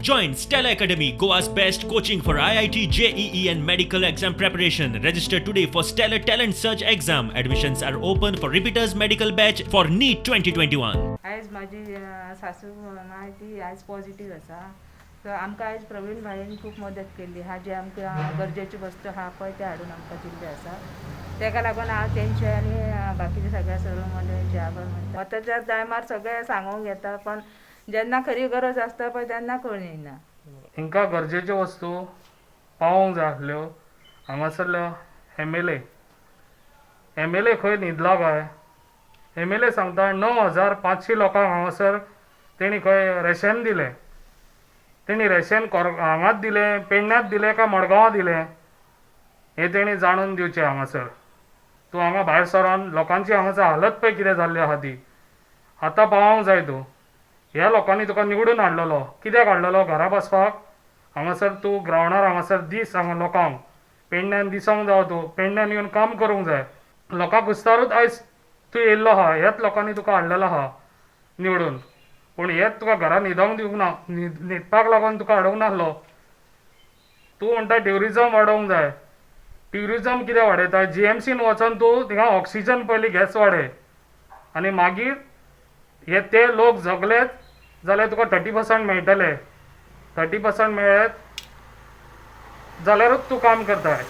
Join Stellar Academy, Goa's best coaching for IIT, JEE, and medical exam preparation. Register today for Stellar Talent Search exam. Admissions are open for repeaters medical batch for NEET 2021. आयज म्हाजी सासू माय ती आयज positive आसा. So आमकां आयज प्रवीण भाईन खूब मदत केल्ली आहा. जे आमकां गरजेच्यो वस्तू आहा पळय, ते हाडून आमकां दिल्ले आसा. तेका लागून हांव तेंचे आनी बाकीचे सगळ्या सर्व मंडळींचे आभार मानता. आतांच्या टायमार सगळे सांगूंक येता, पण जेन्ना खरी गरज आसता पळय, तेन्ना कोण येयना. हिंकां गरजेच्यो वस्तू पावोवंक जाय आसल्यो. हांगासरलो एमएलए, एमएलए खंय न्हिदला काय? एमएलए सांगता, 9500 लोकांक हांगासर तेणी खंय रेशन दिलें. तेणी रेशन हांगाच दिलें, पेडण्यात दिलें काय मडगांवां दिलें, हें तेणी जाणून दिवचें. हांगासर तूं हांगा भायर सरोन लोकांची हांगासर हालत पळय कितें जाल्ली आहा ती. आतां पावोंक जाय तूं. ह्या लोकांनी तुका निवडून हाडलेलो, कित्याक हाडलेलो? घरा बसपाक? हांगासर तूं ग्रावंडार हांगासर दीस, हांगा लोकांक पेडण्यान दिसोंक जावो. तूं पेडण्यान येवन काम करूंक जाय. लोकां कुस्तारूच आयज तूं येयल्लो आहा. ह्याच लोकांनी तुका हाडलेलो आहा निवडून, पूण हेच तुका घरा न्हिदोंक दिवंक ना. न्हिदपाक लागून तुका हाडूंक नासलो. तूं म्हणटा ट्युरिजम वाडोवंक जाय. ट्युरिजम कितें वाडयता? जीएमसीन वचोन तूं थिंगा ऑक्सिजन पयलीं गॅस वाडय आनी मागीर हे ते लोक जगलेच जाल्यार तुका 30% मेळटले. 30% मेळ्ळे जाल्यारूच तूं काम करताय.